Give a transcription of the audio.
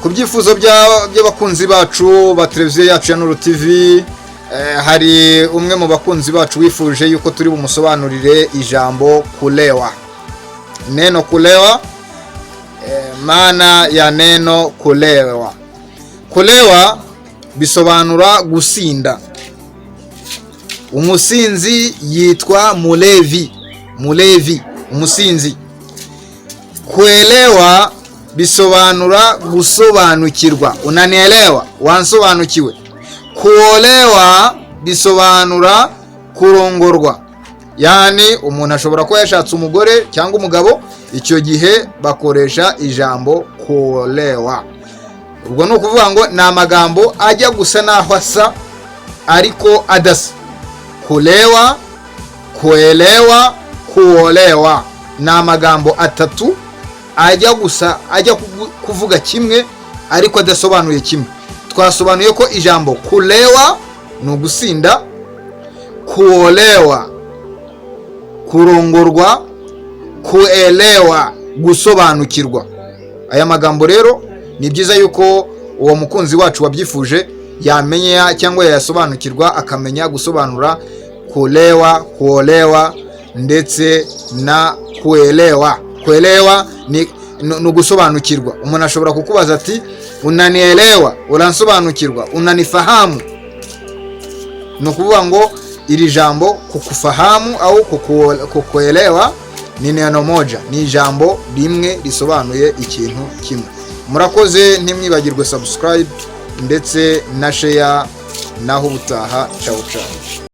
Ku byifuzo by'abakunzi bacu ba televiziyo yacu ya Nuru TV, hari umwe mu bakunzi bacu wifuje yuko turi bumusobanurire ijambo kulewa, neno kulewa, maana ya neno kulewa. Kulewa bisobanura gusinda. Umusinzi yitwa mulevi, mulevi, umusinzi. Kuelewa bisobanura gusobanukirwa. Unanielewa? Wansobanukiwe? Kuolewa bisobanura kurongorwa, yani umuntu ashobora kuba yashatse umugore cyangwa umugabo, icyo gihe bakoresha ijambo kuolewa. Ubwo ni ukuvuga ngo ni amagambo ajya gusa n'aho asa ariko adasa. Kulewa, kuelewa, kuolewa ni amagambo atatu ajya gusa, ajya kuvuga kimwe ariko adasobanuye kimwe. Twasobanuye ko ijambo kulewa ni ugusinda, kuolewa kurongorwa, kuelewa gusobanukirwa. Aya magambo rero ni byiza yuko uwo mukunzi wacu wabyifuje yamenya cyangwa yayasobanukirwa, akamenya gusobanura kulewa, kuolewa ndetse na kuelewa. Kuelewa ni ugusobanukirwa. Umuntu ashobora kukubaza ati: "Unanielewa?" Uransobanukirwa? Unanifahamu? Ni ukuvuga ngo iri jambo kukufahamu au kukuelewa ni neno moja, ni ijambo rimwe risobanuye ikintu kimwe. Murakoze, ntimwibagirwe subscribe ndetse na share. Naho ubutaha, ciao ciao.